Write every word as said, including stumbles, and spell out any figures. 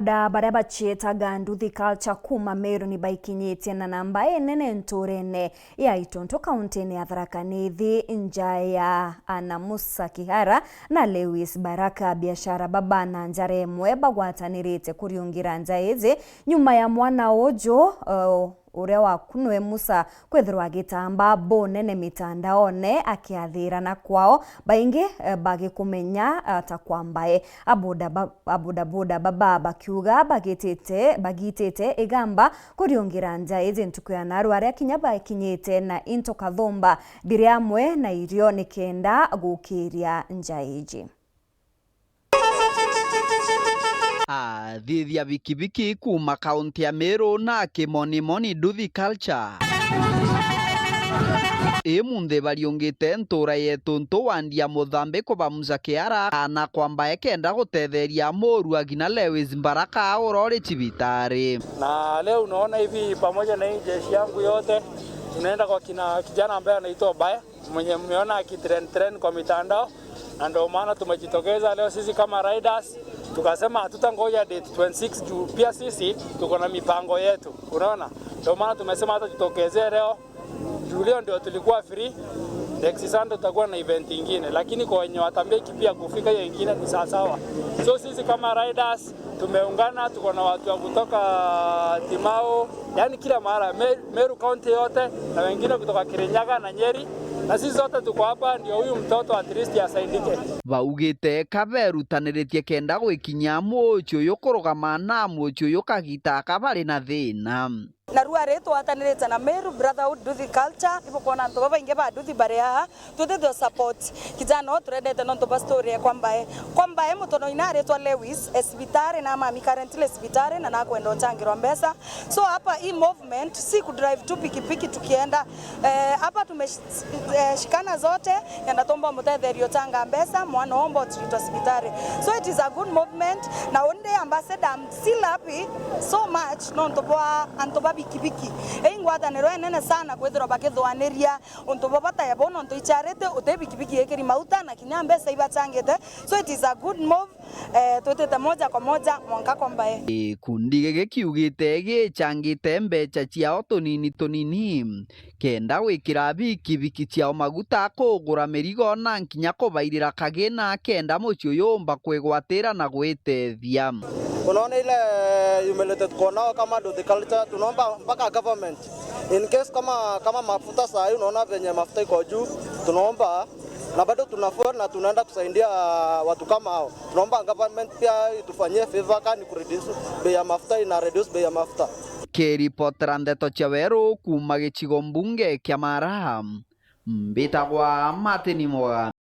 Da baria bacietaga Nduthi Culture kuuma Meru ni baikinyitie na namba inene nturene ya Ituntu, kauntine ya Tharaka Nithi, nja ya ana Musa Kihara na Lewis Baraka. Biashara baba na njara imwe bagwatanirite kuriungira nja iji nyuma ya mwana uju, uh, uria wakunwe Musa kwithirwa agitamba bunene mitandaone akiathirana kwao, baingi, eh, bagikumenya, ah, ta kwa mbae. Aboda ba-, abodaboda baba bakiuga bagitite, bagitite igamba kuriungira nja iji ntuku ya narua, aria kinya bakinyite na into kathumba biri amwe na irio nikenda gukiria nja iji. Athithia bikibiki kuuma kaunti ya Meru na kimonimoni Nduthi Culture imunthi bariungite ntura yetu ntu wandia muthambi kubamuca kiara na kwamba ekenda gutetheria muru agina Lewis Mbaraka urori cibitari. Na leo unaona hivi pamoja na hii jeshi yangu yote, tunaenda kwa kina kijana ambaye anaitwa Baya. Mwenye mmeona akitrend trend kwa mitandao, na ndio maana tumejitokeza leo sisi kama riders, tukasema hatutangoja date twenty six juu pia sisi tuko na mipango yetu, unaona? Ndio maana tumesema hata tutokezee leo, juu leo ndio tulikuwa free, next Sunday tutakuwa na event ingine, lakini kwa wenye watambeki pia kufika hiyo ingine ni sawasawa. So sisi kama riders, tumeungana, tuko na watu wa kutoka Timau, yani kila mahali, Me-, Meru County yote, na wengine kutoka Kirinyaga na Nyeri, na sisi zote tuko hapa, ndio huyu mtoto at least asaidike. Baugite ka berutaniritie kenda gwikinyia muci uyu kurugama na muci uyu kagita aka bari na thina. Na rua ri twatanirite na Meru Brotherhood Nduthi Culture, ibukwona antu babaingi ba nduthi bari aa, twithithwe support. Kijana uyu turendete nontu bwa story ya kwa mbae. Kwa mbae mutono ina aritwa Lewis, e cibitari na mami currently cibitari na nakwenda uchangirwa mbeca. So hapa hii movement si ku drive tu pikipiki tukienda. Eh, hapa tume eh, shikana zote, kenda tumba mutetherio changa mbeca, mwana omba uchiritwa cibitari. So it is a good movement, na undi ambassador, I'm still happy so much, nontu bwa antu ba bikibiki. Ei ngwataniro enene sana kwithirwa bakithwaniria untu bwa bata ya bo, nontu icharite uti bikibiki ikiri mauta na kinya mbeca ibachangite. So it is a good move. Eh, twitite moja kwa moja mwanka kwa mbae. Gikundi giki kiugite gichangite mbecha ciao tunini tunini kenda gwikira bikibiki ciao maguta, kugura mirigo na nkinya kubairira kagina kenda mucii uyu umba kwigwatira na gwitethia. Unaona ile humiliated tuko nao kama Nduthi Culture, tunaomba mpaka government, in case kama, kama mafuta saa hii unaona venye mafuta iko juu, tunaomba na bado tuna fuel na tunaenda kusaidia watu kama hao. Tunaomba government pia itufanyie favor, kani kureduce bei ya mafuta, ina reduce bei ya mafuta. Kiripotera ndeto cia weru kuuma gicigo mbunge kia Mara, mbitagwa Martin Mwaga.